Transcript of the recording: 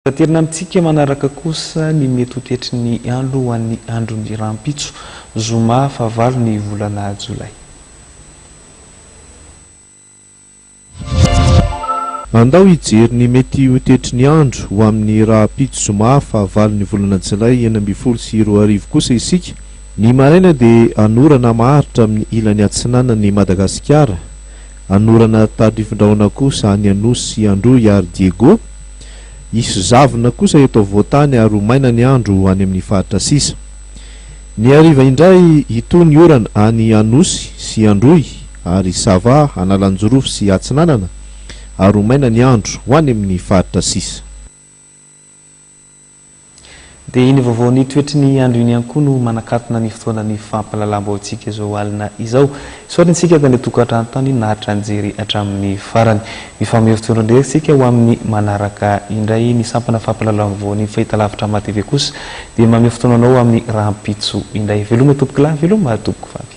Taterina amintsika manaraka kosa ny mety ho toetry ny andro ho an'ny andron'ny rahampitso, zoma fahavalo ny volana jolay. Andao hijery ny mety ho toetry ny andro ho amin'ny rahampitso zoma fahavalo ny volana jolay 2016 kosa isika. Ny maraina dia hanorana maharitra amin'ny ilany atsinanan'i Madagasikara, hanorana tandrifin-drahona kosa any Anosy sy Androy ary Diego. Hisy zavona kosa eto afovoan-tany ary ho maina ny andro any amin'ny faritra sisa. Ny hariva indray hitohy ny orana any Anosy sy Androy ary Sava, Analanjirofo sy Atsinanana ary ho maina ny andro ho any amin'ny faritra sisa. Dia iny vaovaon'ny toetry ny andro iny ihany koa no manakatona ny fotoanan'ny fampahalalam-baovaontsika izao alina izao. Isaorana isika tany an-tokantrano tany naharitra nijery hatramin'ny farany. Mifamehy fotoana indray isika ho amin'ny manaraka indray. Ny sampana fampahalalam-baovaon'ny fahitalavitra Ama TV kosa dia mamehy fotoana anao amin'ny rahampitso indray. Veloma tompokolahy, veloma tompokovavy.